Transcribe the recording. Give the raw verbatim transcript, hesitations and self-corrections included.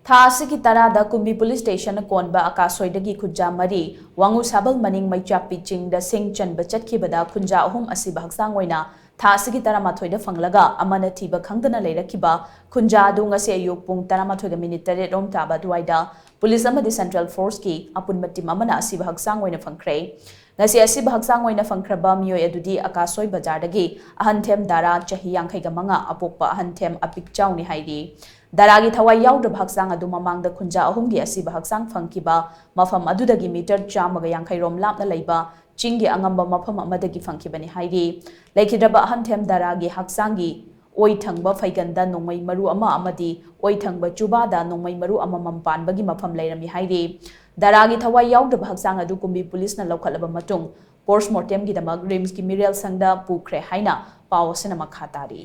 ꯊꯥ ꯑꯁꯤꯒꯤ ꯇꯔꯥꯗ ꯀꯨꯝꯕꯤ ꯄꯨꯂꯤꯁ ꯁ꯭ꯇꯦꯁꯟꯅ ꯀꯣꯟꯕ ꯑꯀꯥꯁꯣꯏꯗꯒꯤ ꯈꯨꯟꯖꯥ ꯃꯔꯤ, ꯋꯥꯉꯨ ꯁꯥꯕꯜ ꯃꯅꯤꯡ ꯃꯩꯆꯥꯞꯄꯤ ꯆꯤꯡꯗ ꯁꯤꯡ ꯆꯟꯕ ꯆꯠꯈꯤꯕꯗ ꯈꯨꯟꯖꯥ ꯑꯍꯨꯝ ꯑꯁꯤꯕ ꯍꯛꯆꯥꯡ ꯑꯣꯏꯅ ꯊꯥ ꯑꯁꯤꯒꯤ ꯇꯔꯥꯃꯥꯊꯣꯏꯗ ꯐꯪꯂꯒ ꯑꯃꯅ ꯊꯤꯕ ꯈꯪꯗꯅ ꯂꯩꯔꯛꯈꯤꯕ ꯈꯨꯟꯖꯥ ꯑꯗꯨ ꯉꯁꯤ ꯑꯌꯨꯛ ꯄꯨꯡ ꯇꯔꯥꯃꯥꯊꯣꯏꯒ ꯃꯤꯅꯤꯠ ꯇꯔꯦꯠ ꯔꯣꯝ ꯇꯥꯕ ꯑꯗꯨꯋꯥꯏꯗ ꯄꯨꯂꯤꯁ ꯑꯃꯗꯤ ꯁꯦꯟꯇ꯭ꯔꯦꯜ ꯐꯣꯔꯁꯀꯤ ꯑꯄꯨꯟꯕ ꯇꯤꯝ ꯑꯃꯅ ꯑꯁꯤꯕ ꯍꯛꯆꯥꯡ ꯑꯣꯏꯅ ꯐꯪꯈ꯭ꯔꯦ꯫ ꯉꯁꯤ ꯑꯁꯤꯕ ꯍꯛꯆꯥꯡ ꯑꯣꯏꯅ ꯐꯪꯈ꯭ꯔꯕ ꯃꯤꯑꯣꯏ ꯑꯗꯨꯗꯤ ꯑꯀꯥꯁꯣꯏ ꯕꯖꯥꯔꯗꯒꯤ ꯑꯍꯟꯊꯦꯝ ꯗꯥꯔꯥ, ꯆꯍꯤ ꯌꯥꯡꯈꯩꯒ ꯃꯉꯥ, ꯑꯄꯣꯛꯄ ꯑꯍꯟꯊꯦꯝ ꯑꯄꯤꯛꯆꯥꯎꯅꯤ ꯍꯥꯏꯔꯤ꯫ ꯗꯥꯔꯥꯒꯤ ꯊꯋꯥꯏ ꯌꯥꯎꯗ꯭ꯔꯕ ꯍꯛꯆꯥꯡ ꯑꯗꯨ ꯃꯃꯥꯡꯗ ꯈꯨꯟꯖꯥ ꯑꯍꯨꯝꯒꯤ ꯑꯁꯤꯕ ꯍꯛꯆꯥꯡ ꯐꯪꯈꯤꯕ ꯃꯐꯝ ꯑꯗꯨꯗꯒꯤ ꯃꯤꯇꯔ ꯆꯥꯝꯃꯒ ꯌꯥꯡꯈꯩ ꯔꯣꯝ ꯂꯥꯞꯅ ꯂꯩꯕ ꯆꯤꯡꯒꯤ ꯑꯉꯝꯕ ꯃꯐꯝ ꯑꯃꯗꯒꯤ ꯐꯪꯈꯤꯕꯅꯤ ꯍꯥꯏꯔꯤ꯫ ꯂꯩꯈꯤꯗ꯭ꯔꯕ ꯑꯍꯟꯊꯦꯝ ꯗꯥꯔꯥꯒꯤ ꯍꯛꯆꯥꯡꯒꯤ ꯑꯣꯏ ꯊꯪꯕ ꯐꯩꯒꯟꯗ ꯅꯣꯡꯃꯩ ꯃꯔꯨ ꯑꯃ ꯑꯃꯗꯤ ꯑꯣꯏ ꯊꯪꯕ ꯆꯨꯕꯥꯗ ꯅꯣꯡꯃꯩ ꯃꯔꯨ ꯑꯃꯃꯝ ꯄꯥꯟꯕꯒꯤ ꯃꯐꯝ ꯂꯩꯔꯝꯃꯤ ꯍꯥꯏꯔꯤ꯫ ꯗꯥꯔꯥꯒꯤ ꯊꯋꯥꯏ ꯌꯥꯎꯗ꯭ꯔꯕ ꯍꯛꯆꯥꯡ ꯑꯗꯨ ꯀꯨꯝꯕꯤ ꯄꯨꯂꯤꯁꯅ ꯂꯧꯈꯠꯂꯕ ꯃꯇꯨꯡ ꯄꯣꯁꯃꯣꯔꯇꯦꯝꯒꯤꯗꯃꯛ ꯔꯤꯝꯁꯀꯤ ꯃꯤꯔꯦꯜ ꯁꯪꯗ ꯄꯨꯈ꯭ꯔꯦ ꯍꯥꯏꯅ ꯄꯥꯎ ꯑꯁꯤꯅ ꯃꯈꯥ ꯇꯥꯔꯤ꯫